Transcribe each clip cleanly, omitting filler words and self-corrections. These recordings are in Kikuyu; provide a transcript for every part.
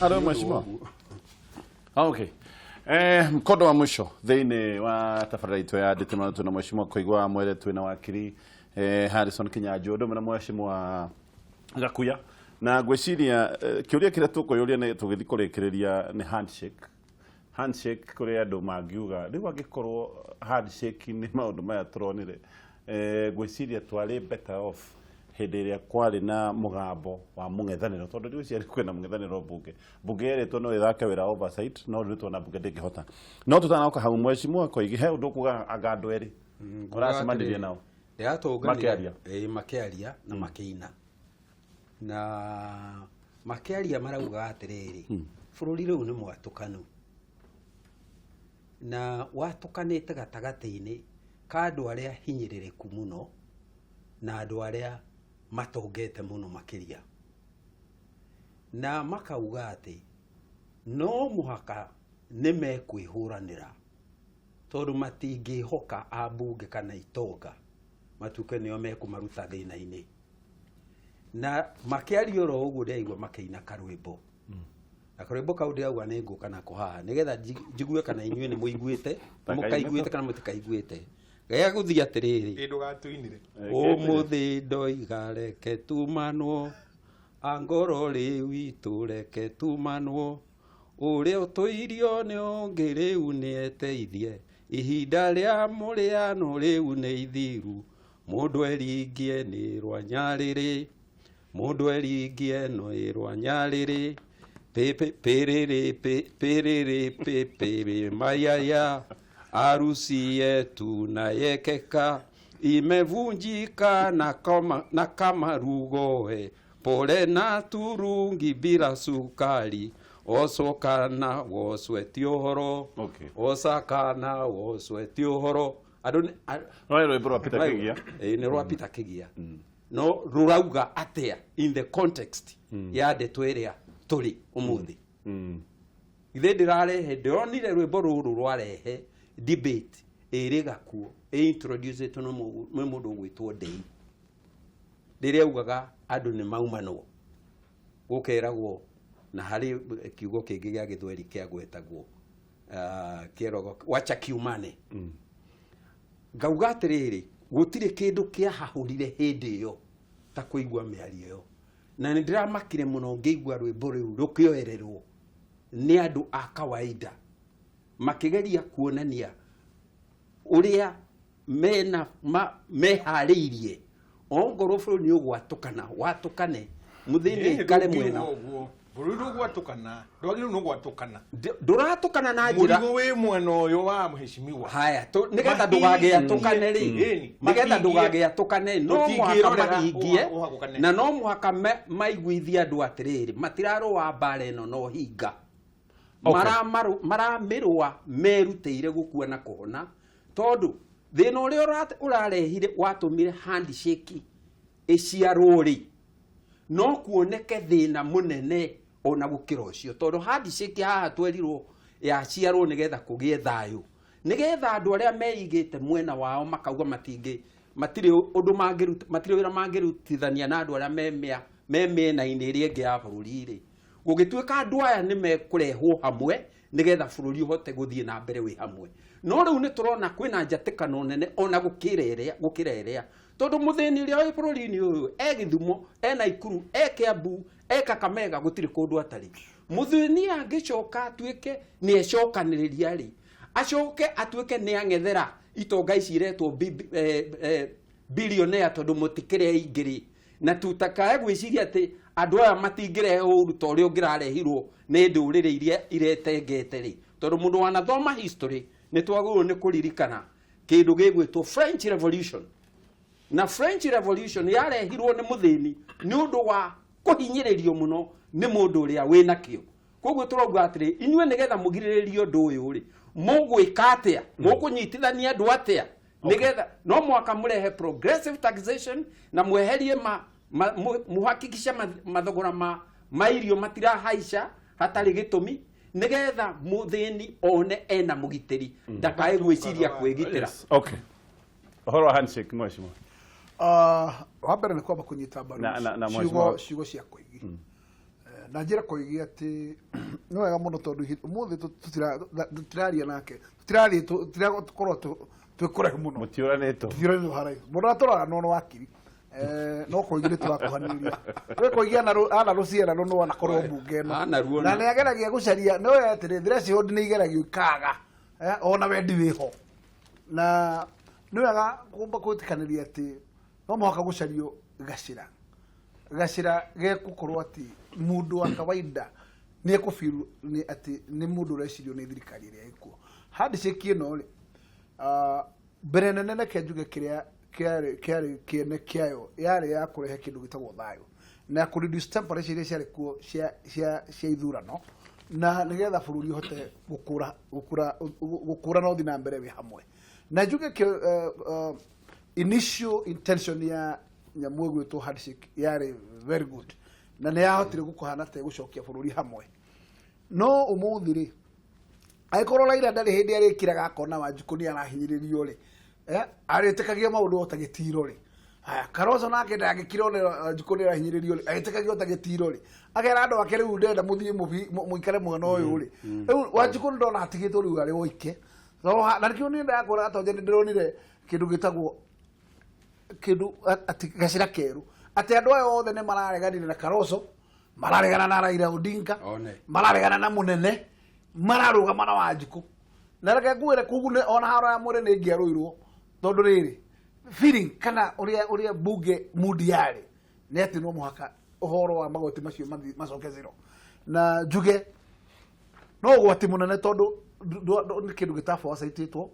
Hello, Nĩ ũndũ wa mheshimiwa. ũguo. Okay. Mkondo wa mwisho thĩinĩ wa tabarĩra itũ ya ndĩtĩmano twĩna mheshimiwa Koigwa wa Mwere, twĩna wakiri Harrison Kinyanjui, ũndũ ũmwe na mheshimiwa Gakuya, na ngwĩciria kĩũria kĩrĩa tũkwĩyũria nĩ tũgĩthiĩ kũrĩkĩrĩria nĩ handshake. Handshake kũrĩ andũ mangiuga rĩu angĩkorwo handshake nĩ maũndũ maya tũronire, ngwĩciria twarĩ better off hĩndĩ ĩrĩa kwarĩ na mũgambo wa mũng'ethanĩro, tondũ rĩu ciarĩ kwĩna mũng'ethanĩro mbunge. Mbunge yerĩtwo no ĩthake wĩra wa oversight, no rĩu tuona mbunge ndĩngĩhota. No tũtanoka hau, mheshimiwa Koigi, he ũndũ ũkuga anga andũ erĩ ũracemanirie nao? Ndĩratũnganire. Makĩaria. Ĩĩ, makĩaria na makĩina na makĩaria marauga atĩrĩrĩ, bũrũri rĩu nĩ mwatũkanu na watũkanĩte gatagatĩ-inĩ ka andũ arĩa hinyĩrĩrĩku mũno na andũ arĩa matongete mũno makĩria, na makauga atĩ no mũhaka nĩ mekwĩhũranĩra tondũ matingĩhoka ambunge kana itonga matuĩke nĩo mekũmaruta thĩna-inĩ. Na makĩaria oro ũguo ndĩraigua makĩina karwĩmbo, na karwĩmbo kau ndĩrauga nĩ ngũka nako haha nĩgetha njigue kana inyuĩ nĩ mũiguĩte, mũkaiguĩte kana mũtikaiguĩte. Gegũthiĩ atĩrĩrĩ: Ĩ, ndũgatũinire. Ũmũthĩ ndoiga reke tumanwo, angoro rĩu itũ reke tumanwo, ũrĩa ũtũirio nĩ ũngĩ rĩu nĩeteithie, ihinda rĩa mũrĩano rĩu nĩ ithiru, mũndũ eringie nĩ rwa nyarĩrĩ, mũndũ eringie nĩ rwa nyarĩrĩ, pĩrĩrĩ pĩrĩrĩ pĩpĩrĩ mayaya, harusi yetu na yekeka imevunjika na kama, na kama rugoe pole na turungi bila sukari osokana wosweti ũhoro. Osakana wosweti ũhoro andũ Rwarĩ rwĩmbo rwa Peter Kigia. Ĩĩ, nĩ rwa Peter Kigia. No rũrauga atĩa in the context ya ndeto ĩrĩa tũrĩ ũmũthĩ? Ithe ndĩrarehe, ndĩronire rwĩmbo rũrũ rwarehe debate ĩrĩ gakuo ĩintroducĩtwo nĩ mũndũ ũgwĩtwo Ndei, rĩrĩa augaga andũ nĩ maumanwo gũkeragwo na harĩ kiugo kĩngĩ gĩa gĩthweri kĩagwetagwo, kĩeragwo wacha kiumane. Ngauga atĩrĩrĩ, gũtirĩ kĩndũ kĩahahũrire hĩndĩ ĩyo ta kũigua mĩario ĩyo, na nĩ ndĩramakire mũno ngĩigua rwĩmbo rũu rũkĩoererwo nĩ andũ a kawaida makĩgeria kuonania ũrĩa mena meharĩirie ongorwo bũrũri nĩ ũgwatũkana watũkane, mũthĩni aikare mwena. Ũguo bũrũri ndũgwatũkana, ndwagĩrĩirwo nĩ gwatũkana. Ndũratũkana na njĩra Mũrigo wĩ mwena ũyũ wa mheshimiwa. Haya, nĩgetha ndũgagĩatũkane rĩ, Ĩni, nĩgetha mahingie. Ndũgagĩatũkane no mũhaka Tũtingĩrorera mahingie ũhagũkane. Na no mũhaka maiguithie andũ atĩrĩrĩ, matirarũa mbara ĩno no hinga. Maramĩrũa merutĩire gũkua na kũhona, tondũ thĩna ũrĩa ũrarehire watũmire handshake ĩciarwo rĩ, no kuoneke thĩna mũnene ona gũkĩra ũcio, tondũ handshake haha twerirwo yaciarwo nĩgetha kũgĩe thayũ, nĩgetha andũ arĩa meigĩte mwena wao makauga matingĩ, matirĩ ũndũ mangĩruta, matirĩ wĩra mangĩrutithania na andũ arĩa me mĩena-inĩ ĩrĩa ĩngĩ ya bũrũri rĩ, gũgĩtuĩka andũ aya nĩ mekũrehwo hamwe nĩgetha bũrũri ũhote gũthiĩ na mbere wĩ hamwe. No rĩu nĩ tũrona kwĩna njatĩkano nene ona gũkĩra ĩrĩa, tondũ mũthĩni ũrĩa wĩ bũrũri-inĩ ũyũ e Gĩthumo, e Naikuru, e Kĩambu, e Kakamega, gũtirĩ kũndũ atarĩ. Mũthĩni angĩcoka atuĩke nĩ ecokanĩrĩria rĩ, acoke atuĩke nĩ ang'ethera itonga ici iretwo billionaire, tondũ mũtikĩrĩ aingĩ rĩ, na tutakae gwĩciria atĩ andũ aya matingĩrehe ũru ta ũrĩa ũngĩrarehirwo nĩ ndũrĩrĩ iria iretengete rĩ, tondũ mũndũ wanathoma history nĩ twagĩrĩirwo nĩ kũririkana kĩndũ gĩgwĩtwo French Revolution. Na French Revolution yarehirwo nĩ mũthĩni nĩ ũndũ wa kũhinyĩrĩrio mũno nĩ mũndũ ũrĩa wĩna kĩo. Koguo tũrauga atĩrĩ, inyuĩ nĩgetha mũgirĩrĩrie ũndũ ũyũ rĩ, mũgwĩka atĩa? Mũkũnyitithania andũ atĩa nĩgetha no mũhaka mũrehe progressive taxation na mweherie mũhakikishe mathogora ma irio matirahaica hatarĩ gĩtũmi, nĩgetha mũthĩni one ena mũgitĩri, ndakae gwĩciria kwĩgitĩra. Yes. Okay. Ũhoro wa handshake, mheshimiwa. Ah, wa mbere nĩ kwamba kũnyita mbaru Na ciugo mheshimiwa- ciugo cia Koigi. Na njĩra koigi atĩ nĩ wega mũno tondũ ũmũthĩ tũtiraria nake, tũtiraria, tũtirakorwo twĩ kũraihu mũno. Mũtiũranĩtwo. Tũtiũranĩtwo haraihu mũndũ atũraga no wakiri no koigi nĩ tũrakuhanĩrĩria we koigi ana rũciara rũno anakorwo mbunge ĩno. Anaruona. Na nĩ ageragia gũcaria no atĩrĩ threshold nĩ igeragio ikaga, ona wendi wĩho, na nĩ wega kũmba gwĩtĩkanĩria atĩ no mũhaka gũcario gacĩra gacĩra gegũkorwo atĩ mũndũ wa kawaida nĩ ekũbiru nĩ atĩ nĩ mũndũ ũrecirio nĩ thirikari ĩrĩa ĩkuo. Handshake ĩno rĩ, mbere nene reke njuge kĩrĩa kĩarĩ kĩene kĩayo yarĩ ya kũrehe kĩndũ gĩtagwo thayũ na kũ reduce temperature iria ciarĩ kuo cia ithurano, na nĩgetha bũrũri ũhote gũkũra na ũthiĩ na mbere wĩ hamwe. Na njuge initial intention ya nyamũ ĩgwĩtwo handshake yarĩ very good, na nĩ yahotire gũkũhana ta ĩgũcokia bũrũri hamwe. No ũmũthĩ rĩ, angĩkorwo Raila ndarĩ hĩndĩ arĩkiraga akona Wanjikũ nĩ arahinyĩrĩrio rĩ, arĩtĩkagia maũndũ o ta gĩtiro rĩ. Haya, Kalonzo nake ndangĩkira one Wanjikũ nĩ arahinyĩrĩrio rĩ, agĩtĩkagia o ta gĩtiro rĩ, akera andũ ake rĩu ndĩrenda mũthiĩ mũikare mwena ũyũ rĩ. Rĩu Wanjikũ nĩ ndona atigĩtwo rĩu arĩ woike. Na nĩkĩo niĩ ndakũra Gatonje nĩ ndĩronire kĩndũ gĩtagwo kĩndũ atĩ gacĩra kerũ, atĩ andũ aya othe nĩ marareganire na Kalonzo, mararegana na Raila Odinga, One. mararegana na mũnene, mararũgama na Wanjikũ. Na reke ngwĩre koguo ona haro ya mwĩrĩ nĩ ĩngĩarũirwo, tondũ rĩrĩ feeling kana ũrĩa bunge mood yarĩ nĩ atĩ no mũhaka ũhoro wa magoti macio macoke zero. Na njuge no ũgwati mũnene tondũ nĩ kĩndũ gĩtabocaitĩtwo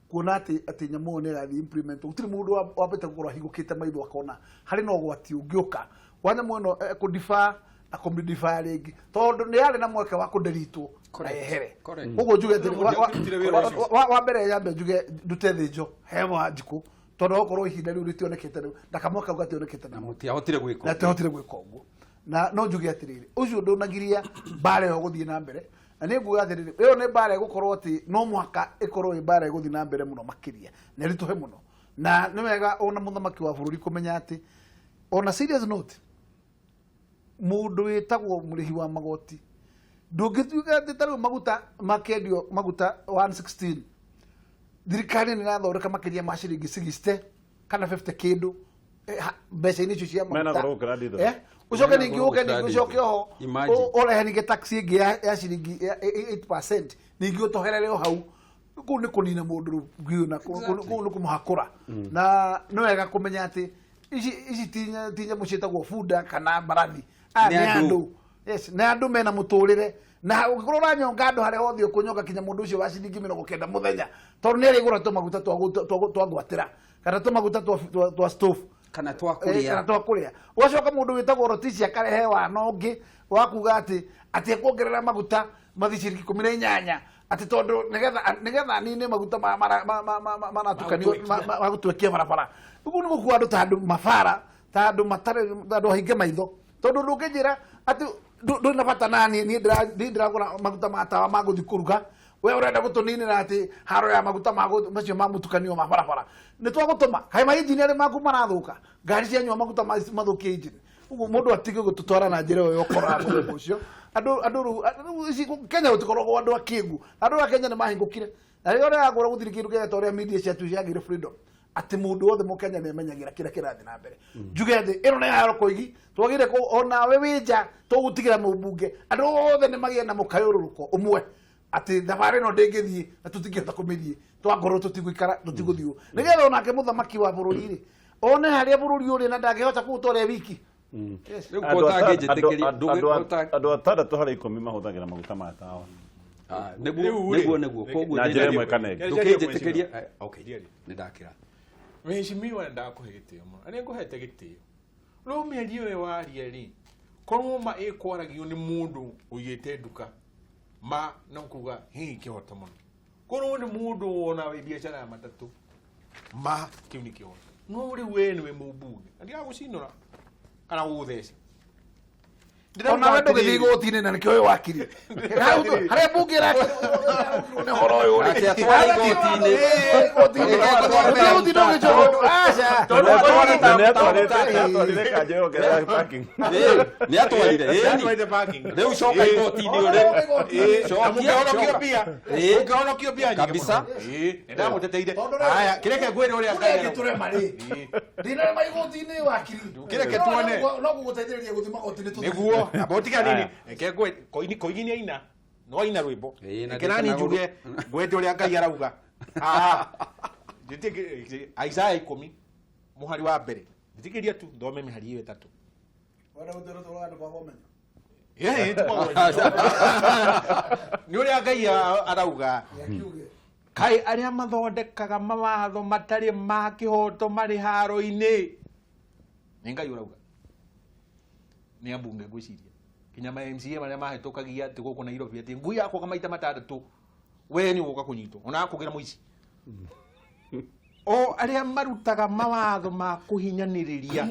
kuona atĩ nyamũ ĩyo nĩ ĩrathiĩ implement. Gũtirĩ mũndũ wambĩte gũkorwo ahingũkĩte maitho akona harĩ na ũgwati ũngĩũka wa nyamũ ĩno, kũdifa na kũmĩdifa rĩngĩ, tondũ nĩ yarĩ na mweke wa kũnderitwo na yehere. Koguo njuge atĩrĩ, wa mbere nyambe njuge ndute thĩnjo he Wanjikũ, tondũ okorwo ihinda rĩu rĩtionekete rĩu na kamwe kau gationekete na mũtiahotire gwĩka na tiahotire gwĩka ũguo. Na no njuge atĩrĩrĩ, ũcio ndũnagiria mbara ĩyo gũthiĩ na mbere, na nĩ nguga atĩrĩrĩ, ĩyo nĩ mbara ĩgũkorwo atĩ no mũhaka ĩkorwo ĩ mbara ĩgũthiĩ na mbere mũno makĩria na ĩritũhe mũno. Na nĩ wega ona mũthamaki wa bũrũri kũmenya atĩ ona serious note, mũndũ wĩtagwo mũrĩhi wa magoti ndũngĩtuĩka atĩ ta rĩu maguta makendio maguta 116, thirikari nĩ ĩrathondeka makĩria ma ciringi 60 kana 50 kĩndũ, mbeca-inĩ icio cia Mena maguta. goro gũkĩra diesel. Ũcoke Mena ningĩ goro ũke gũkĩra ningĩ ũcoke diesel. oho Imagine. ũrehe ningĩ tax ĩngĩ ya ciringi ya 8%, ningĩ ũtoherere o hau. Kũu nĩ kũnina mũndũ rĩu biũ, na kũu nĩ kũmũhakũra. Na nĩ wega kũmenya atĩ ici ti nyamũ ciĩtagwo bunda kana mbarathi. Aya Nĩ nĩ andũ. andũ. Yes, nĩ andũ mena mũtũrĩre. Na ũngĩkorwo ũranyonga andũ harĩa hothe ũkũnyonga kinya mũndũ ũcio wa ciringi 90 mũthenya, tondũ nĩ arĩgũra tũmaguta twa ngwatĩra kana tũmaguta twa stove kana twa kana kũrĩa. twa kũrĩa. Ũgacoka mũndũ wĩtagwo Rotisi akarehe wana ũngĩ wa kuga atĩ ekuongerera maguta mathiĩ ciringi 18, atĩ tondũ nĩgetha anine maguta maratukanio ma gũtwekia barabara. Ũguo nĩ gũkua andũ ta andũ mabara, ta andũ matarĩ, ta andũ ahinge maitho, tondũ ndũngĩnjĩra atĩ ndũrĩ na bata naniĩ, niĩ ndĩragũra maguta ma tawa ma gũthiĩ kũruga, we ũrenda gũtũninĩra atĩ haro ya maguta macio ma mũtukanio ma barabara nĩ twagũtũma. Kaĩ ma injini arĩ maku marathũka, ngari cianyua maguta mathũkie injini. Ũguo mũndũ atige gũtũtwara na njĩra ĩyo ya ũkora mũthemba ũcio. Andũ rĩu ici Kenya gũtikoragwo andũ akĩngu. Andũ a Kenya nĩ mahingũkire. Na rĩrĩa ũragũra gũtirĩ kĩndũ Kenya ta ũrĩa media ciatu ciagĩire freedom, atĩ mũndũ wothe mũkenya nĩ amenyagĩra kĩrĩa kĩrathiĩ na mbere. Njuge atĩ ĩno nĩ haro koigi twagĩrĩire onawe wĩ nja tũgũtigĩra mũmbunge, andũ othe nĩ magĩe na mũkayũrũrũko ũmwe atĩ thabarĩ ĩno ndĩngĩthiĩ na tũtingĩhota kũmĩthiĩ twangorwo tũtigũikara tũtigũthiĩ, nĩgetha onake mũthamaki wa bũrũri rĩ one harĩa bũrũri ũrĩ na ndangĩhota kũũtwara wiki. Yes. Rĩu Andũ ko ũtangĩnjĩtĩkĩria, andũ atandatũ harĩ 10 mahũthagĩra maguta ma tawa. Nĩguo, Rĩu rĩ, nĩguo, nĩguo. Koguo Na njĩra ĩmwe kana ĩngĩ. ndũkĩnjĩtĩkĩria. Okay. Ndiaria. Nĩ ndakĩra. Mheshimiwa ndakũhe gĩtĩo mũno. Na nĩngũhete gĩtĩo. Rĩu mĩario ĩyo waria rĩ, korwo ma ĩkwaragio nĩ mũndũ ũigĩte nduka, ma no kuga hihi kĩhoto mũno. Korwo nĩ mũndũ wona wĩ biacara ya matatũ, ma kĩu nĩ kĩhoto. No rĩu we nĩwe mũmbunge, na ndigagũcinũra kana gũgũtheca. Ona we ndũgĩthiĩ igoti-inĩ na nĩkĩo ũyũ wakiri. Harĩa mbunge ĩrakĩrwo nĩ ũhoro ũyũ rĩ. Nake atware igoti-inĩ. Igoti-inĩ. Ũthiĩ ũgĩcokwo. Aca. Nĩ atwarĩte yongerera parking. Nĩ atwarire ĩni. Atwarire parking. Rĩu coka igoti-inĩ ũrĩ. Na Cokia, mũkĩhonokio coka. mbia. Ĩĩ. Mũkĩhonokio mbia nyingĩ Kabisa. mũno. Ĩĩ, nĩndamũteteire. Tondũ rĩu- Haya, kĩreke ngwĩre ũrĩa Ngai Ũrĩa arauga. tũrema rĩ. Ndinarema igoti-inĩ wakiri. Kĩreke tuone. No gũgũteithĩrĩria gũthiĩ magoti-inĩ tũthiĩ. Nĩguo, amba ũtiga nini. Reke ngwe koini koini nĩ aina. No aina rwĩmbo. Ĩĩ, na Reke nani ndĩkenaga njuge ngwete ũrĩa Ngai arauga. Ah. Isaya 10 mũhari wa mbere. Njĩtĩkĩria tu thome mĩhari ĩyo ĩtatũ. Wenda gũtwĩra tũrũgano kwaga ũmenyo. Ĩĩ, ti kwaga ũmenyo. Nĩ ũrĩa Ngai arauga. Nĩakiuge. Kaĩ arĩa mathondekaga mawatho matarĩ ma kĩhoto marĩ haro-inĩ. Nĩ Ngai ũrauga. Nĩ ambunge ngwĩciria. Kinya ma MCA marĩa mahĩtũkagia atĩ gũkũ Nairobi atĩ ngui yakũga maita matandatũ we nĩ ũgũka kũnyitwo ona akũgĩra mũici. O arĩa marutaga mawatho ma kũhinyanĩrĩria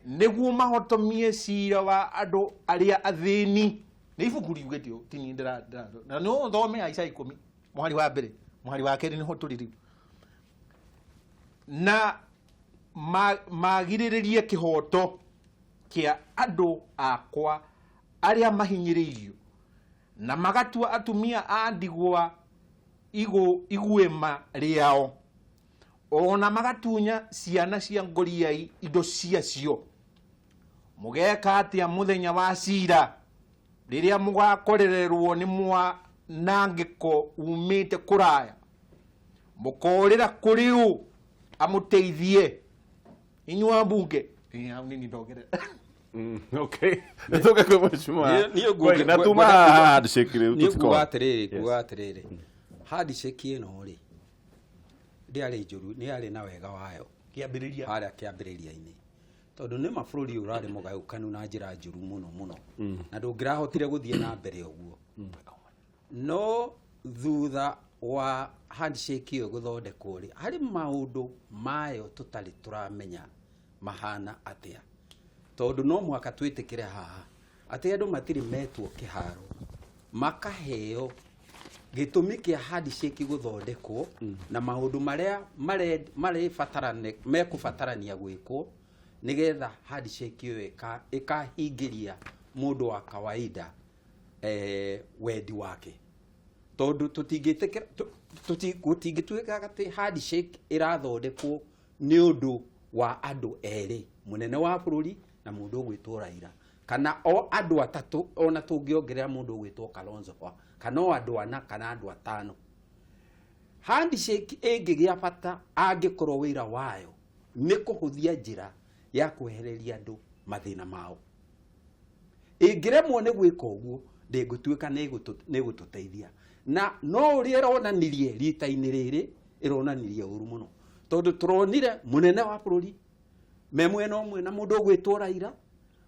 nĩguo mahotomie cira wa andũ arĩa athĩni. Nĩ ibuku riugĩte ũũ, ti niĩ ndĩra na no ũthome Isaya 10 mũhari wa mbere mũhari wa kerĩ nĩho tũrĩ rĩu. Na magirĩrĩrie kĩhoto kĩa andũ akwa arĩa mahinyĩrĩirio na magatua atumia a ndigwa iguĩma rĩao ona magatunya ciana cia ngoriai indo ciacio. Mũgeka atĩa mũthenya wa cira rĩrĩa mũgakorererwo nĩ mwanangĩko umĩte kũraya? Mũkorĩra kũrĩ ũ amũteithie? Inyuĩ ambunge. Ĩĩ, hau nini ndongerera. Okay. Nĩtũke kwĩ mheshimiwa. Niĩ Koigi, na tuma haha handshake rĩu niĩ tũtikoe. nguga atĩrĩrĩ, Yes. nguga atĩrĩrĩ, handshake ĩno rĩ ndĩarĩ njũru, nĩ yarĩ na wega wayo Kĩambĩrĩria. harĩa kĩambĩrĩria-inĩ, tondũ nĩ ma bũrũri ũyũ ũrarĩ mũgayũkanu na njĩra njũru mũno mũno, na ndũngĩrahotire gũthiĩ na mbere ũguo. No thutha wa handshake ĩyo gũthondekwo rĩ, harĩ maũndũ mayo tũtarĩ tũramenya mahana atĩa, tondũ no mũhaka twĩtĩkĩre haha atĩ andũ matirĩ metwo kĩharo makaheo gĩtũmi kĩa handshake gũthondekwo na maũndũ marĩa mekũbatarania gwĩkwo nĩgetha handshake ĩyo ĩkahingĩria mũndũ wa kawaida wendi wake. Tondũ tũtingĩtĩkĩra, gũtingĩtuĩka atĩ handshake ĩrathondekwo nĩ ũndũ wa andũ erĩ, mũnene wa bũrũri na mũndũ ũgwĩtwo Raila, kana o andũ atatũ, ona tũngĩongerera mũndũ ũgwĩtwo Kalonzo, kana o andũ ana kana andũ atano. Handshake ĩngĩgĩa bata angĩkorwo wĩra wayo nĩ kũhũthia njĩra ya kwehereria andũ mathĩna mao. Ĩngĩremwo nĩ gwĩka ũguo, ndĩngĩtuĩka nĩ ĩgũtũteithia. Na no ũrĩa ĩronanirie rita-inĩ rĩrĩ, ĩronanirie ũru mũno, tondũ tũronire mũnene wa bũrũri me mwena ũmwe na mũndũ ũgwĩtwo Raila,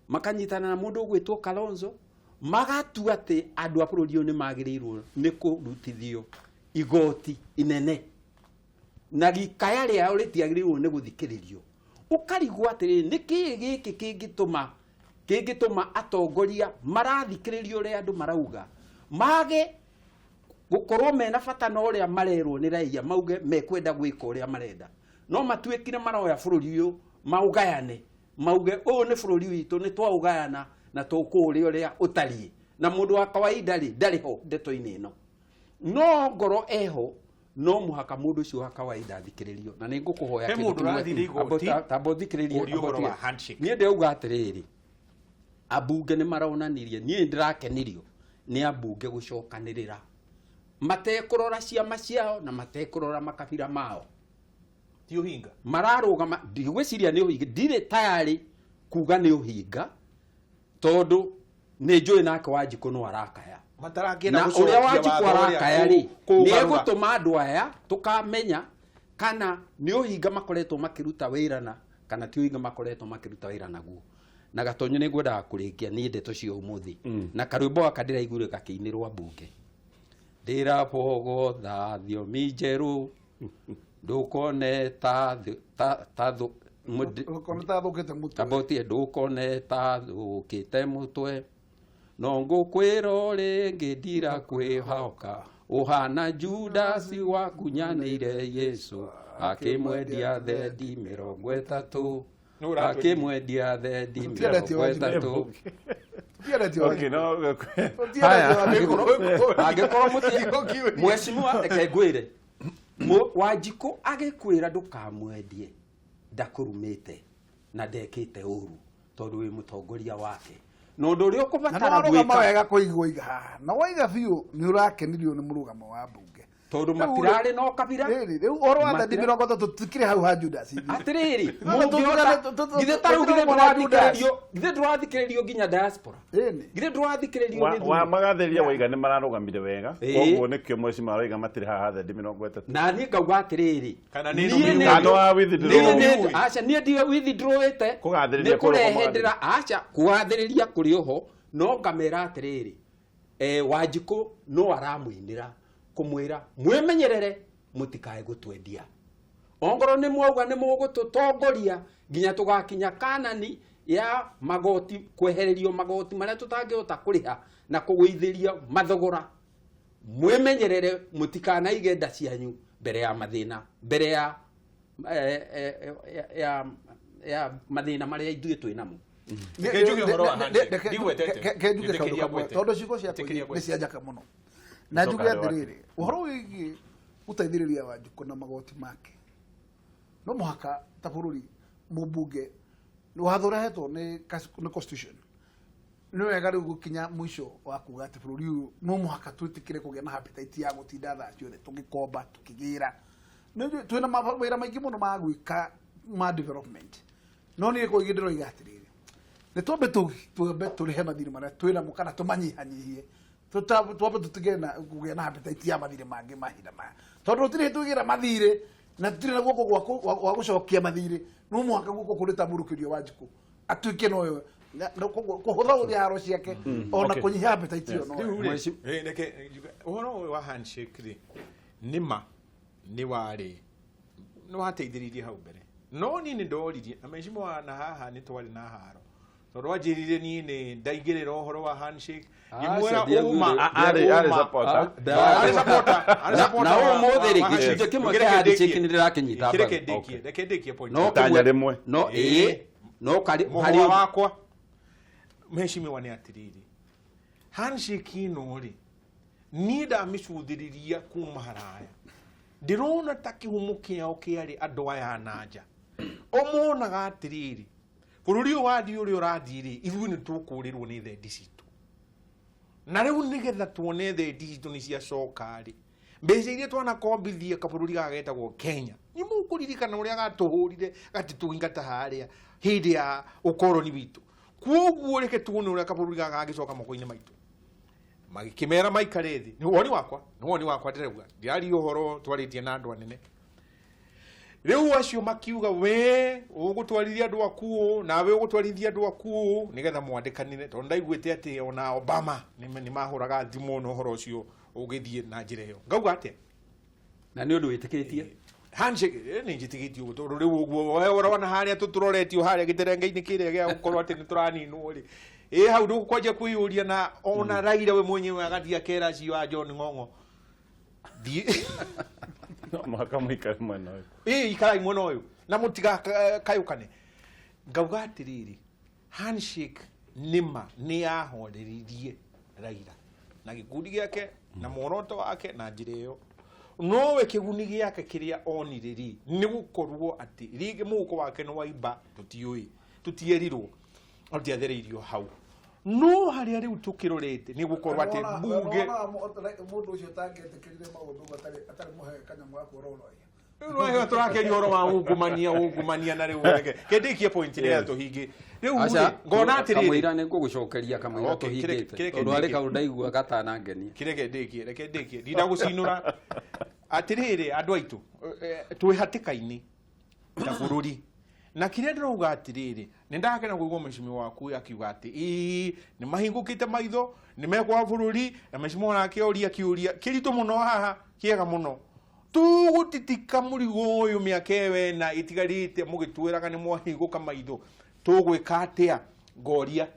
makanyitana na mũndũ ũgwĩtwo Kalonzo, magatua atĩ andũ a bũrũri ũyũ nĩ magĩrĩirwo nĩ kũrutithio igoti inene, na gikaya rĩao rĩtiagĩrĩirwo nĩ gũthikĩrĩrio. Ũkarigwo atĩrĩrĩ, nĩ kĩĩ gĩkĩ kĩngĩtũma atongoria marathikĩrĩrio ũrĩa andũ marauga mage gũkorwo mena bata na ũrĩa marerwo nĩ raia, mauge mekwenda gwĩka ũrĩa marenda, no matuĩkire maroya bũrũri ũyũ maũgayane, mauge ũyũ nĩ bũrũri witũ, nĩ twaũgayana na tũkũũrĩa ũrĩa ũtariĩ, na mũndũ wa kawaida rĩ ndarĩ ho ndeto-inĩ ĩno. No ngoro eho, no mũhaka mũndũ ũcio wa kawaida athikĩrĩrio. Na nĩ ngũkũhoya He kĩndũ mũndũ kĩmwe. ũrathire igoti, Amba ũthikĩrĩrie, ũrie amba ũhoro wa ũtige. handshake. Niĩ ndĩrauga atĩrĩrĩ, ambunge nĩ maronanirie, niĩ ndĩrakenirio nĩ ambunge gũcokanĩrĩra matekũrora ciama ciao na matekũrora makabira mao. Ti ũhinga. Mararũgama, ndigwĩciria nĩ ũhinga, ndirĩ tayarĩ kuga nĩ ũhinga, tondũ nĩ njũĩ nake Wanjikũ no arakaya. Matarakĩenda Na gũcokia ũrĩa Wanjikũ watho ũrĩa arakaya rĩ, kũũgarũra. nĩ egũtũma andũ aya tũkamenya kana nĩ ũhinga makoretwo makĩruta wĩra na kana ti ũhinga makoretwo makĩruta wĩra naguo. Na Gatonyo nĩ ngwendaga kũrĩkia niĩ ndeto cia ũmũthĩ. Na karwĩmbo gaka ndĩraiguire gakĩinĩrwo mbunge. Ndĩrabogotha thiomi njerũ, ndũkone Ndũkone ta thũkĩte mũtwe. About ndũkone ta thũkĩte mũtwe no ngũkwĩra rĩngĩ ndira kwĩhoka ũhana Judasi wakunyanĩire Yesu akĩmwendia thendi 30 Nũ ũratwendia? akĩmwendia thendi Tũtiendetie Wanjikũ. 30. Tũtiendetie Okay, Wanjikũ. no. Tũtiendetie Wanjikũ. Angĩkorwo mũtie mheshimiwa reke ngwĩre Wanjikũ agĩkwĩra ndũkamwendie ndakũrumĩte na ndekĩte ũru tondũ wĩ mũtongoria wake na ũndũ ũrĩa Na ũkũbatara nĩwarũgama gwĩka wega kũigua iga haha na waiga biũ nĩ ũrakenirio nĩ mũrũgamo wa mbunge tondũ Rĩu rĩ- matirarĩ na ũkabira rĩrĩ rĩu ũhoro wa thendi Matira- 30 tũtikĩrĩ hau ha Judas ithuĩ. atĩrĩrĩ Rĩu mũngĩhota githĩ ta rĩu githĩ tũtirĩ mwana Judas. ndũrathikĩrĩrio githĩ ndũrathikĩrĩrio nginya diaspora Ĩni. githĩ ndũrathikĩrĩrio Wa nĩ wa thuri magathĩrĩria waiga nĩ mararũgamire wega. Ĩĩ. Koguo nĩkĩo mheshimiwa aroiga matirĩ haha thendi 30. na niĩ ngauga atĩrĩrĩ Kana nĩ niĩ nũ- nĩ- Kana wa withdraw. niĩ nĩ- aca niĩ ndio withdrawĩte Kũgathĩrĩria nĩ kũrĩ oho kũrehe ndĩra aca kũgathĩrĩria kũrĩ oho no ngamera atĩrĩrĩ Wanjikũ no aramũinĩra kũmwĩra mwĩmenyerere mũtikae gũtwendia ongorwo nĩ mwauga nĩ mũgũtũtongoria nginya tũgakinya kanani ya magoti kwehererio magoti marĩa tũtangĩhota kũrĩha na kũgũithĩria mathogora mwĩmenyerere mũtikanaige nda cianyu mbere ya mathĩna mbere ya ya mathĩna marĩa ithuĩ twĩ namo. Reke njuge ũhoro wa handshake. Ndigwetete. Ke njuge kaũndũ Njĩtĩkĩria kamwe ngwete. tondũ ciugo ciakwa Njĩtĩkĩria nĩ ngwete. cia njaka mũno na njuge Njoka harĩ atĩrĩrĩ ũhoro wĩgiĩ gũteithĩrĩria Wanjikũ na magoti make no mũhaka ta bũrũri mũmbunge watho ũrehetwo nĩ nĩ constitution nĩ wega rĩu gũkinya mũico wa kuga atĩ bũrũri ũyũ no mũhaka twĩtĩkĩre kũgĩa na appetite ya gũtinda thaa ciothe tũgĩkomba tũkĩgĩra. Nĩ njũĩ twĩna mawĩra maingĩ mũno ma gwĩka ma development no niĩ kũigĩ ndĩroiga atĩrĩrĩ nĩ twambe twambe tũrĩhe mathirĩ marĩa twĩnamo kana tũmanyihanyihie twambe tũtige na kũgĩa na appetite ya mathirĩ mangĩ mahinda maya tondũ tũtirĩ twĩgĩra mathirĩ na tũtirĩ na guoko gwa gũcokia mathirĩ no mũhaka guoko kũrĩtamũrũkĩrio Wanjikũ atuĩke noyo kũhũtha ũrĩa haro ciake ona Okay. kũnyihia appetite ĩyo noyo. Rĩu rĩ, reke njuge, ũhoro ũyũ wa handshake rĩ nĩ ma nĩ warĩ nĩ wateithĩrĩirie hau mbere no niĩ nĩ ndoririe na mheshimiwa na haha nĩ twarĩ na haro tondũ wanjĩrire niĩ nĩ ndaigĩrĩra ũhoro wa handshake ngĩmwĩra Aca, ũma Arĩ ũma. supporter. Arĩ supporter, arĩ Na- supporter na ũmũthĩ rĩ wa gĩcunjĩ handshake. kĩmwe Reke kĩa handshake ndĩkie. nĩ ndĩrakĩnyita Reke mbaru. ndĩkie, reke ndĩkie point. No Itanya kĩmwe- rĩmwe. no ĩĩ no karĩ mũhũa harĩ wakwa mheshimiwa nĩ atĩrĩrĩ handshake ĩno rĩ niĩ ndamĩcũthĩrĩria kuma haraya ndĩrona ta kĩhumo kĩao kĩarĩ andũ aya na nja o monaga atĩrĩrĩ bũrũri ũyũ wathiĩ ũrĩa ũrathiĩ rĩ ithuĩ nĩ tũkũrĩrwo nĩ thendi citũ na rĩu nĩgetha tuone thendi citũ nĩ ciacoka rĩ mbeca iria twanakombithia kabũrũri gaka getagwo Kenya nĩ mũkũririkana ũrĩa gatũhũrire gatitũingata harĩa hĩndĩ ya ũkoroni witũ koguo reke tuone ũrĩa kabũrũri gaka gangĩcoka moko-inĩ maitũ magĩkĩmera maikare thĩ nĩ woni wakwa nĩ woni wakwa ndĩrauga ndĩraria ũhoro twarĩtie na andũ anene rĩu acio makiuga we ũgũtwarithia andũ aku ũũ nawe ũgũtwarithia andũ aku ũũ nĩgetha mwandĩkanĩre tondũ ndaiguĩte atĩ ona Obama nĩ mahũraga thimũ na ũhoro ũcio ũgĩthiĩ na njĩra ĩyo ngauga atĩa na nĩ ũndũ wĩtĩkĩtie handshake nĩ njĩtĩkĩtie ũguo tondũ rĩu ũguo we ũrona harĩa tũtũroretio harĩa gĩterenge-inĩ kĩrĩa gĩa gũkorwo atĩ nĩ tũraninwo rĩ ĩ hau ndũkwanjia kwĩyũria na ona Raila we mwenyewe agathiĩ akera acio a John Ng'ong'o thiĩ No mũhaka mũikare mwena ũyũ. ĩ ikarai mwena ũyũ na mũtigakayũkane ngauga atĩrĩrĩ handshake nĩma nĩ yahoreririe Raila na gĩkundi gĩake na muoroto wake na njĩra ĩyo nowe kĩguni gĩake kĩrĩa onire rĩ nĩ gũkorwo atĩ rĩngĩ mũhuko wake nĩ waimba tũtiũĩ tũtierirwo no tiathereirio hau no harĩa rĩu tũkĩrorete nĩ gũkorwo atĩ mbunge Mũndũ ũcio ũtangĩetĩkĩrire maũndũ ũguo atarĩ mũhe kanyamũ ga kuororoia. Rĩu tũrakĩaria ũhoro wa ungumania ungumania na rĩu reke kĩndĩkie point nĩgetha tũhingie rĩu Aca, rĩ ngona atĩrĩrĩ kamũira nĩ ngũgũcokeria kamũira Okay, tũhingĩte kĩreke tondũ harĩ ndĩkie. kaũndũ ndaigua gatanangenia kireke ndikie reke ndikie ndindagũcinũra atĩrĩrĩ andũ aitũ twĩ hatĩka-inĩ ta bũrũri na kĩrĩa ndĩrauga atĩrĩrĩ nĩ ndakena kũigua mheshimiwa waku akiuga atĩ ĩĩ nĩ mahingũkĩte maitho nĩ mekwa bũrũri na mheshimiwa nake oria kĩũria kĩritũ mũno haha kĩega mũno Tũgũtitika mũrigo ũyũ mĩaka ĩyo ĩna ĩtigarĩte mũgĩtwĩraga nĩ mwahingũka maitho. Tũgwĩka atĩa? Ngoria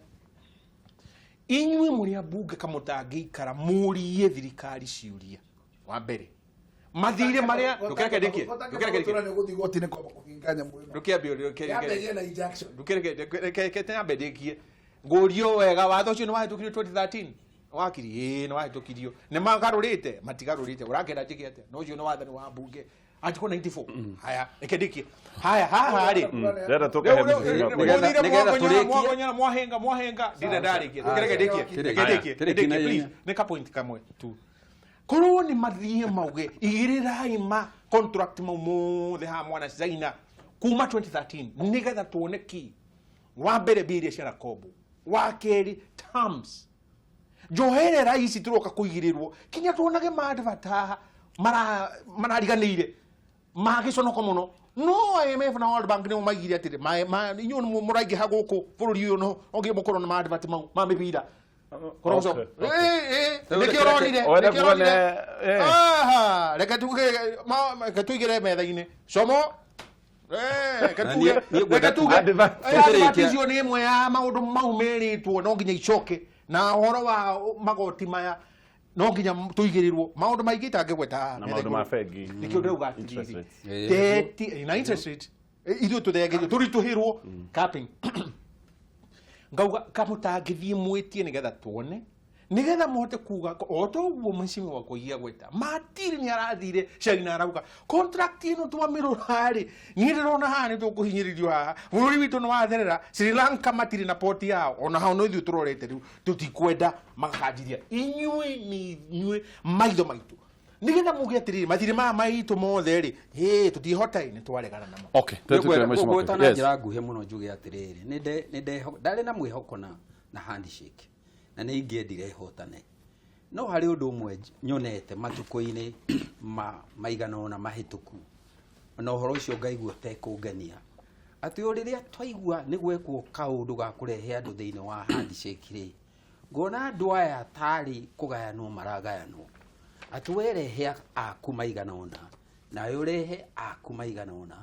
inyuĩ mũrĩ ambunge kamũtangĩikara mũrie thirikari ciũria. Wa mbere mathirĩ marĩa ndũkereke ndĩkie, ndũkereke ndĩkie, Nĩ igoti-inĩ kwamba kũhinga nyamũ ĩno. Ndũkĩambie ndũkereke Yambe ĩgĩe na injunction. Ndũkereke nyambe ndĩkie. Ngũrio wega, watho ũcio nĩ wahĩtũkirio 2013 wakiri, ĩĩ nĩ wahĩtũkirio, nĩ magarũrĩte matigarũrĩte, ũrakĩenda njĩke atĩa? No ũcio nĩ wathani wa mbunge article 94. Haya, reke ndĩkie haya haha rĩ. Ndĩrenda tũkahe mheshimiwa Nĩgetha- nĩgetha tũrĩkie. Mwagonyana mwahenga mwahenga ndire ndarĩkia, ndũkereke ndĩkie, reke ndĩkie, Tũrĩkie ndĩkie na please, ihenya. nĩ ka point kamwe tu. Korwo nĩ mathiĩ mauge igĩrĩrai ma contract mau mothe haha mwana China kuma 2013 nĩgetha tuone ki wa mbere mbia iria cianakombwo, wa kerĩ terms njoherera ici tũroka kũigĩrĩrwo kinya tuonage maadvert haha marariganĩire magĩconoko mũno. No IMF na World Bank nĩo maigire atĩrĩ inyuĩ nĩ mũraingĩha gũkũ bũrũri ũyũ, no onge mũkorwo na maadvert mau ma mĩbira. Koroco. Okay, okay. Ĩ nĩkĩo ũronire, Wenda nĩkĩo kuona, ũronire. eh. Aha, reke tuge reke tuigĩre metha-inĩ como. Reke Na tuge niĩ ngwenda reke tuge Advert. Advert icio nĩ ĩmwe ya maũndũ mau merĩtwo no nginya icoke, na ũhoro wa magoti maya no nginya tũigĩrĩrwo maũndũ maingĩ itangĩgweta Na maũndũ ma bengi. Nĩkĩo ndĩrauga Interest atĩrĩrĩ, rates. Deti na interest rate ithuĩ tũthengerio tũritũhĩrwo capping, ngauga kamũtangĩthiĩ mwĩtie nĩgetha tuone, nĩgetha mũhote kuga o ta ũguo mheshimiwa wakwa gweta matiri nĩ arathire China arauga contract ĩno twamĩrora-rĩ, niĩ ndĩrona haha nĩ tũkũhinyĩrĩrio haha, bũrũri witũ nĩ watherera. Sri Lanka matirĩ na poti yao ona hao no ithuĩ tũrorete rĩu tũtikwenda magakanjiria. Inyuĩ nĩ inyuĩ maitho maitũ nĩgetha muge atĩrĩrĩ, mathirĩ maya maitũ mothe rĩ, hĩ tũtihota nĩ twaregana namo. Okay, tũtwĩre mheshimiwa Ngwĩta Koigi. na Yes. njĩra nguhĩ mũno njuge atĩrĩrĩ, ndarĩ na mwĩhoko na handshake na nĩ ingĩendire hotane, no harĩ ũndũ ũmwe nyonete matukũ-inĩ ma maigana ũna mahĩtũku, na ũhoro ũcio ngaigua ũtekũngenia, atĩ o rĩrĩa twaigua nĩ gwekwo kaũndũ ga kũrehe andũ thĩinĩ wa handshake rĩ, ngona andũ aya tarĩ kũgayanwo maragayanwo, atĩ werehe aku maigana ũna, nawe ũrehe aku maigana ũna,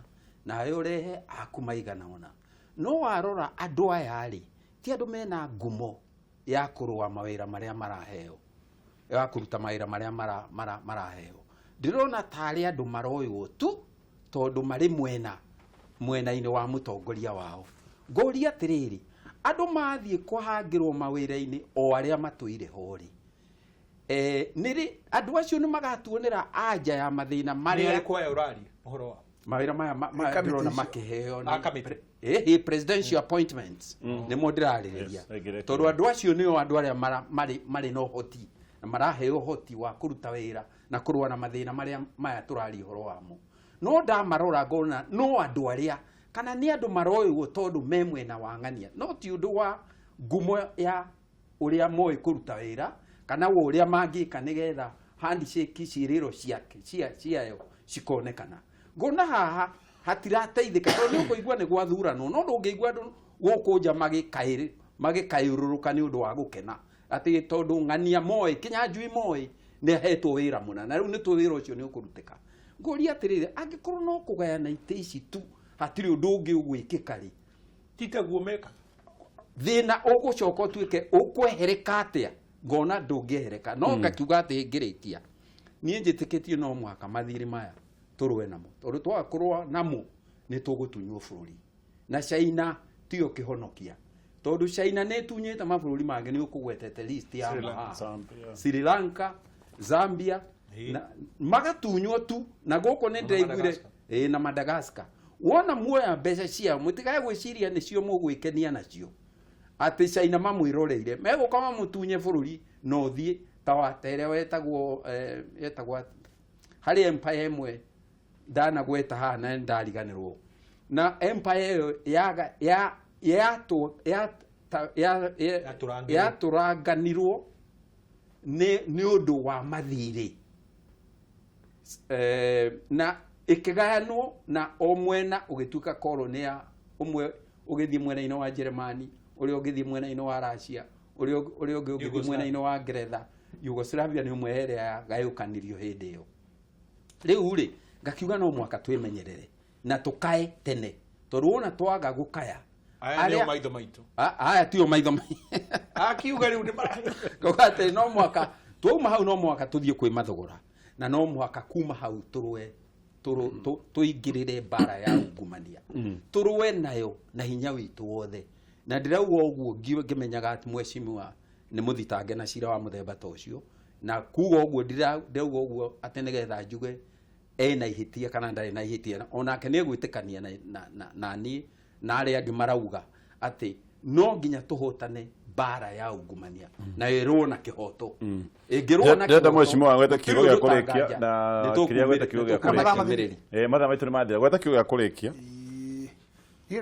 nawe ũrehe aku maigana ũna. No warora andũ aya rĩ, ti andũ mena ngumo ya kũrũa mawĩra marĩa maraheo, ya kũruta mawĩra marĩa maraheo. Ndĩrona tarĩ andũ maroywo tu tondũ marĩ mwena-inĩ wa mũtongoria wao. Ngũria atĩrĩrĩ, andũ mathiĩ kũhangĩrwo mawĩra-inĩ o arĩa matũire ho rĩ, nĩrĩ andũ acio nĩ magatuonera anja ya mathĩna Nĩ marĩa arĩkũ aya ũraria ũhoro wa mawĩra maya maya Kamĩtĩ ndĩrona icio. makĩheo Ah, kamĩtĩ. Presidential appointments nĩmo ndĩrarĩrĩria. Yes, aingĩre Tondũ andũ acio nĩo andũ arĩa marĩ na ũhoti na maraheo ũhoti wa kũruta wĩra na kũrũa na mathĩna marĩa maya tũraria ũhoro wamo. No ndamarora ngona no andũ arĩa kana nĩ andũ maroywo tondũ me mwena wa ng'ania, no ti ũndũ wa ngumo ya ũrĩa moĩ kũruta wĩra kana wa ũrĩa mangĩka nĩgetha handshake ciĩrĩro ciake ciayo cikonekana. Ngona haha hatirateithĩka tondũ nĩ ũkũigua nĩ gwathuranwo, no ndũngĩigua andũ gũkũ nja magĩkaĩrũrũka nĩ ũndũ wa gũkena atĩ tondũ ng'ania moĩ Kĩnyanjui moĩ nĩ ahetwo wĩra mũna na rĩu nĩ tũĩ wĩra ũcio nĩ ũkũrutĩka. Ngũria atĩrĩrĩ, angĩkorwo no kũgayana itĩ ici tu hatirĩ ũndũ ũngĩ ũgwĩkĩka rĩ, Ti taguo meka. Thĩna ũgũcoka ũtuĩke ũkwehereka atĩa? Ngona ndũngĩehereka, no ngakiuga atĩ ngĩrĩkia, niĩ njĩtĩkĩtie no mũhaka mathirĩ maya tũrũe namo, tondũ twaga kũrũa namo nĩ tũgũtunywo bũrũri. Na China tiyo kĩhonokia, tondũ China nĩ ĩtunyĩte mabũrũri mangĩ, nĩ ũkũgwetete list ya Sri Lanka, haha. Zambia. Sri Lanka, Zambia na magatunywo tu na gũkũ nĩ ndĩraiguire. Madagascar. Ĩĩ, na Madagascar. Wona muoya mbeca ciao, mũtigae gwĩciria nĩcio mũgwĩkenia nacio, atĩ China mamwĩroreire, megũka mamũtunye bũrũri na ũthiĩ ta wa ta ĩrĩa wetagwo yetagwo harĩ empire ĩmwe ndanagweta haha na ndariganĩrwo, na empire ĩyo yaga ya ya ya ta ya Yatũrangirwo. Yatũranganirwo nĩ ũndũ wa mathirĩ, na ĩkĩgayanwo na o mwena ũgĩtuĩka koloni ya ũmwe, ũgĩthiĩ mwena-inĩ wa Jeremani, ũrĩa ũngĩthiĩ mwena-inĩ wa Russia, ũrĩa ũngĩ ũgĩthiĩ Yugoslavia. mwena-inĩ wa Ngeretha. Yugoslavia nĩ ũmwe ĩrĩa yagayũkanirio hĩndĩ ĩyo. Rĩu rĩ, ngakiuga no mũhaka twĩmenyerere na tũkae tene, tondũ wona twaga gũkaya, Aya nĩo maitho maitũ. Aya tio maitho Akiuga rĩu nĩ ngauga atĩ no mũhaka twauma hau, no mũhaka tũthiĩ kwĩ mathogora, na no mũhaka kuma hau tũrũe, tũingĩrĩre mbara ya ungumania, tũrũe nayo na hinya witũ wothe. Na ndĩrauga ũguo ngĩmenyaga atĩ mheshimiwa nĩ mũthitange na cira wa mũthemba ta ũcio, na kuga ũguo ndĩrauga ũguo atĩ nĩgetha njuge ena ihĩtia kana ndarĩ na ihĩtia. Onake nĩ egwĩtĩkania na niĩ na arĩa angĩ marauga atĩ no nginya tũhotane mbara ya ungumania na ĩrũo na kĩhoto. Ĩngĩrũo na Ndĩrenda kĩhoto, mheshimiwa gweta kiugo gĩa gũtirĩ kũrĩkia ũtanganja. na Nĩ kĩrĩa gweta kiugo gĩa tũkumĩria kũrĩkia. kĩonereria. Mathaa maitũ nĩ mathira. Gweta kiugo gĩa kũrĩkia.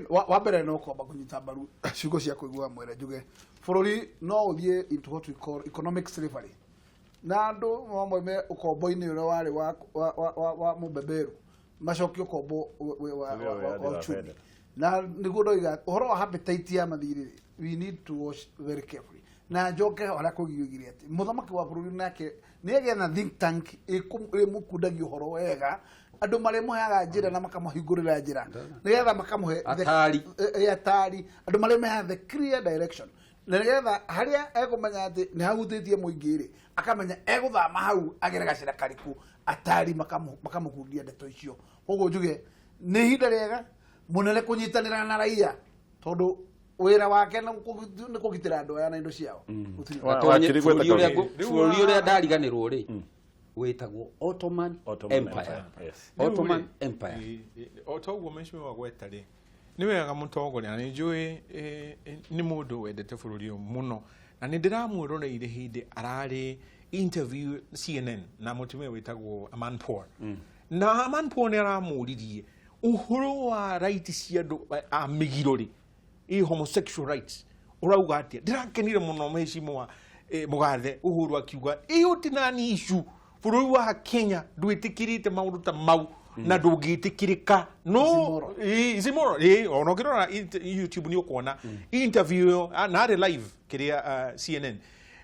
Wa mbere no kwamba kũnyita mbaru ciugo cia kũigua mwere, njuge bũrũri no ũthiĩ into what we call economic slavery, na andũ no moime ũkombo-inĩ ũrĩa warĩ wa mũbeberu macokie ũkombo wa uchumi. Na nĩguo ndoiga ũhoro wa appetite ya mathirĩ, we need to watch very carefully. Na njoke harĩa kũgioigire atĩ mũthamaki wa bũrũri nake nĩ agĩe na think tank ĩmũkundagia ũhoro wega, andũ marĩmũheaga njĩra na makamũhingũrĩra njĩra nĩgetha makamũhe Atari. Atari, andũ marĩmũheaga the clear direction, na nĩgetha harĩa ekũmenya atĩ nĩ hahutĩtie mũingĩ rĩ, akamenya egũthama hau agere gacĩra karĩkũ. Atari makamũkundia ndeto icio. Koguo njuge nĩ ihinda rĩega mũnene kũnyitanĩra na raia, tondũ wĩra wake nĩ kũgitĩra andũ aya na indo ciao. Wakiri gweta Bũrũri ũrĩa kaũndũ. Bũrũri ũrĩa ndariganĩrwo rĩ, wĩtagwo Ottoman Ottoman Empire. Empire, yes. Ottoman Empire. O ta ũguo mheshimiwa gweta rĩ, nĩ wega mũtongoria, na nĩ njũĩ nĩ mũndũ wendete bũrũri ũyũ mũno, na nĩ ndĩramwĩroreire hĩndĩ ararĩ interview CNN na mũtumia wĩtagwo Amanpour, na Amanpour nĩ aramũririe ũhoro wa right cia andũ a mĩgiro rĩ, ĩ homosexual rights ũrauga atĩa. Ndĩrakenire mũno mheshimiwa mũgathe Uhuru akiuga ĩyo ti nani issue, bũrũri wa Kenya ndwĩtĩkĩrĩte maũndũ ta mau na ndũngĩtĩkĩrĩka no. It's immoral. It's immoral. Ona ũkĩrora YouTube nĩ ũkuona interview ĩyo, na arĩ live kĩrĩa CNN,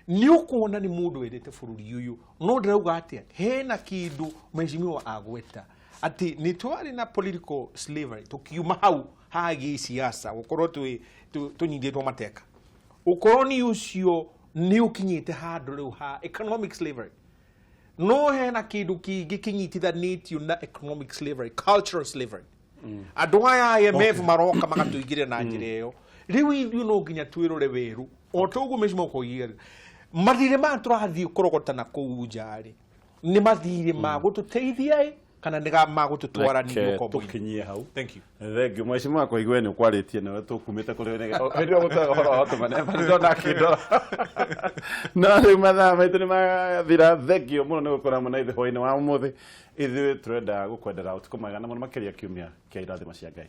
nĩ ũkuona nĩ mũndũ wendete bũrũri ũyũ. No ndĩrauga atĩa, hena kĩndũ mheshimiwa agweta atĩ nĩ twarĩ na political slavery, tũkiuma hau ha gĩsiasa gũkorwo tũnyitĩtwo mateka. Ũkoroni ũcio nĩ ũkinyĩte handũ rĩu ha economic slavery. No hena kĩndũ kĩngĩ kĩnyitithanĩtio na economic slavery, cultural slavery. Andũ aya IMF maroka magatũingĩrĩra na njĩra ĩyo. Rĩu ithuĩ no nginya twĩrore werũ, o ta ũguo mheshimiwa koigire, mathirĩ maya tũrathiĩ kũrogota na kũu nja rĩ, nĩ mathirĩ ma gũtũteithia ĩ kana nĩ ma gũtũtwara ningĩ Reke ũkombo-inĩ? tũkinyie hau. Thank you. Thank you. Mheshimiwa Koigwe, nĩ ũkwarĩtie nawe tũkumĩte kũrĩ hĩndĩ ĩyo gũtaga ũhoro wa Ottoman Empire, ndona akĩndora. No rĩu mathaa maitũ nĩ mathira. Thank you mũno nĩ gũkorwo hamwe na ithuĩ hwaĩ-inĩ wa ũmũthĩ. Ithuĩ tũrenda gũkwendera ũtukũ mwega na mũno makĩria kiumia kĩa irathimo cia Ngai.